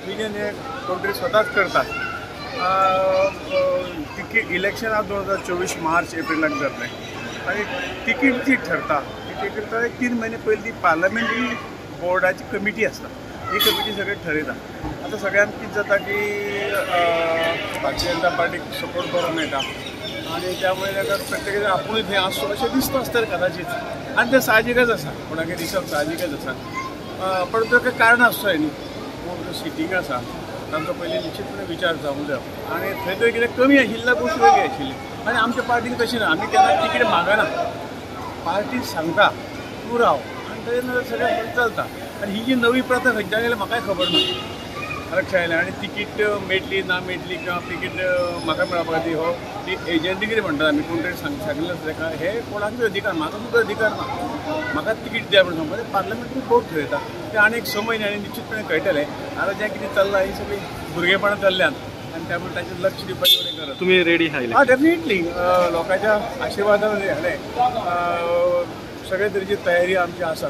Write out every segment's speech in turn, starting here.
Confusion हे कोण तरी स्वताच करतात. तिकीट इलेक्शन आज 2024 मार्च एप्रिलाक जातलें आनी तिकीट जी ठरता ती तिकीट एक 3 म्हयने पयलीं ती पार्लमेंटरी बोर्डाची कमिटी आसता, ही कमिटी सगळें ठरयता. आतां सगळ्यांक कितें जाता की भारतीय जनता पार्टीक सपोर्ट बरो मेळटा आनी त्यामुळे ताका प्रत्येक आपूणय थंय आसचो अशें दिसता आसतलें कदाचीत, आनी तें साहजिकच आसा, कोणाकय दिसप साहजिकच आसा. पण ताका कारण आसचो न्ही, कोण सिटींग आसा तांचो पयलीं निश्चितपणे विचार जावंक जाय आनी थंय तरी कितें कमी आशिल्ल्या गोश्ट वेगळी आशिल्ली. आनी आमच्या पार्टीन तशें ना, आमी केन्ना तिकीट मागना, पार्टी सांगता तूं राव आनी थंय सगळें चलता. आनी ही जी नवी प्रथा खंयच्यान गेली म्हाकाय खबर ना, लक्षात आयलें. आनी तिकीट मेळटली ना मेळटली किंवा तिकीट म्हाका मेळपा खातीर हो ती एजंटी कितें म्हणटात आमी, कोण तरी सांगिल्लें आसता ताका, हे कोणाकूच अधिकार, म्हाका सुद्दां अधिकार ना, म्हाका तिकीट द्या म्हणून सांगपाचें. पार्लमेंटरी बोर्ड ठरयता तें आनी एक 6 म्हयने आनी निश्चितपणे कळटलें. आतां जें कितें चल्लां ही सगळीं भुरगेपणां चल्ल्यान आनी त्यामुळे ताचेर लक्ष दिवपाची एवढें गरज. तुमी रेडी आहा? हां, डेफिनेटली लोकांच्या आशिर्वादान जालें, सगळे तरेची तयारी आमची आसा.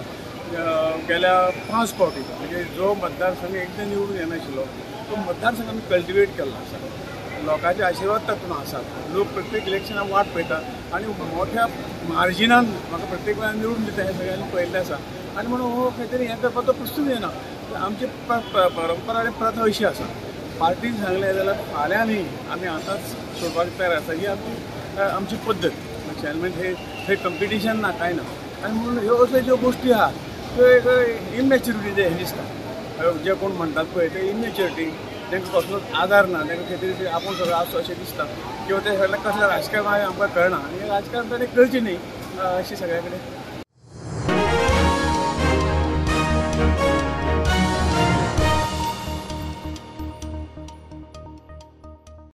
गेल्या 5 फावटी म्हणजे जो मतदारसंघ एकदां निवडून येनाशिल्लो तो मतदारसंघ आमी कल्टिवेट केल्लो आसा, लोकांचे आशिर्वाद तातूंत आसात. लोक प्रत्येक इलेक्शनाक वाट पळयता आनी मोठ्या मार्जिनान म्हाका प्रत्येक वेळार निवडून दिता हें सगळ्यांनी पळयल्लें आसा. आनी म्हणून हो खंय तरी हें करपाचो प्रस्नूच येना. आमची परंपरा आनी प्रथा अशी आसा, पार्टीन सांगलें जाल्यार फाल्यां न्ही आमी आतांच सोडपाक तयार आसा, ही आमची पद्दत. म्हणजे हे कंपिटिशन ना कांय ना, आनी म्हणून ह्यो असल्यो ज्यो गोश्टी आहा त्यो एक इमॅच्युरिटी हें दिसता. जे कोण म्हणटात पळय ते इमॅच्युरिटी, तांकां कसलोच आदार ना, तांकां खंय तरी आपूण सगळें आसचो अशें दिसता किंवा ते सगळें कसलें राजकारण आमकां कळना आनी राजकारण ताणें करचें न्ही अशी सगळ्या कडेन